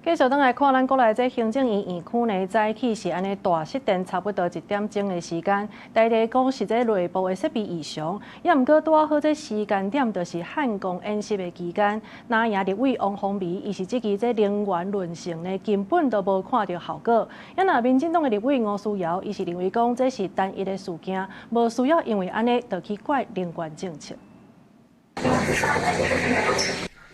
繼續轉來看咱國內這行政院院區呢，早起是按呢大失電，差不多1點鐘的時間。台電講是這內部的設備異常，也毋過拄好這時間點就是漢光演習的期間。藍營立委王鴻薇伊是質疑這能源韌性呢，根本都無看著效果。也若民進黨的立委吳思瑤，伊是認為講這是單一的事件，無需要因為按呢就去怪能源政策。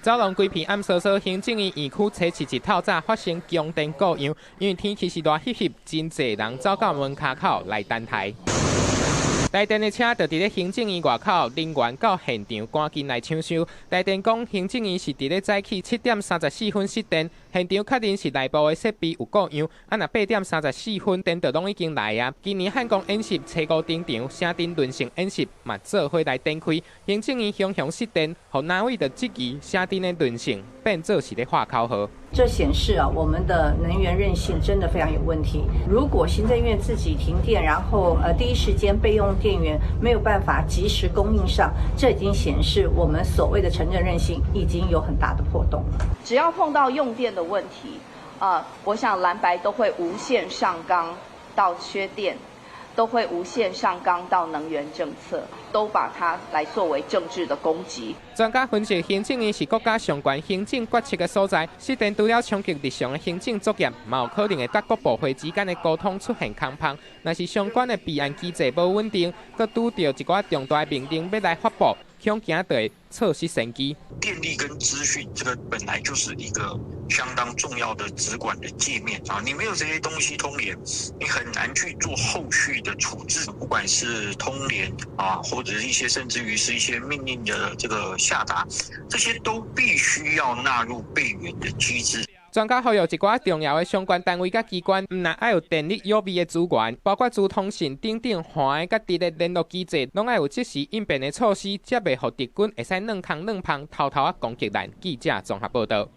走廊規片暗澌澌，行政院院區初四日透早發生供電故障，因為天氣是熱翕翕，真濟人走到門跤口來等待。台電的車就佇咧行政院外口，人員到現場趕緊來搶修。台電講，行政院是佇咧早起7點34分失電，現場確認是內部的設備有故障。啊，若8點34分電就攏已經來啊。今年漢光演習初五登場，城鎮韌性演習嘛做伙來展開。行政院雄雄失電，予藍委就質疑城鎮的韌性變做是咧喊口號。這顯示啊，我們的能源韌性真的非常有問題。如果行政院自己停電，然後第一時間備用電源沒有辦法及時供應上，這已經顯示我們所謂的城鎮韌性已經有很大的破洞了。只要碰到用電的問題，啊，我想藍白都會無限上綱到缺電，都會無限上綱到能源政策，都把它來作為政治的攻擊。專家分析，行政院是國家上懸行政決策的所在，失電除了衝擊日常的行政作業，嘛有可能會佮各部會之間的溝通出現空縫。若是相關的備案機制無穩定，閣拄著一寡重大命令欲來發布，恐驚就會錯失先機。電力跟資訊，這個本來就是一個相當重要的直管的界面啊，你沒有這些東西通聯，你很難去做後續的處置，不管是通聯啊，或者是一些甚至於是一些命令的這個下達，這些都必須要納入備援的機制。專家呼籲一寡重要的相關單位佮機關，毋但愛有電力予備的資源，包括資通訊等等，橫的佮直的聯絡機制，攏愛有即時應變的措施，才袂予敵軍會使軟空軟芳偷偷仔攻擊咱。記者綜合報導。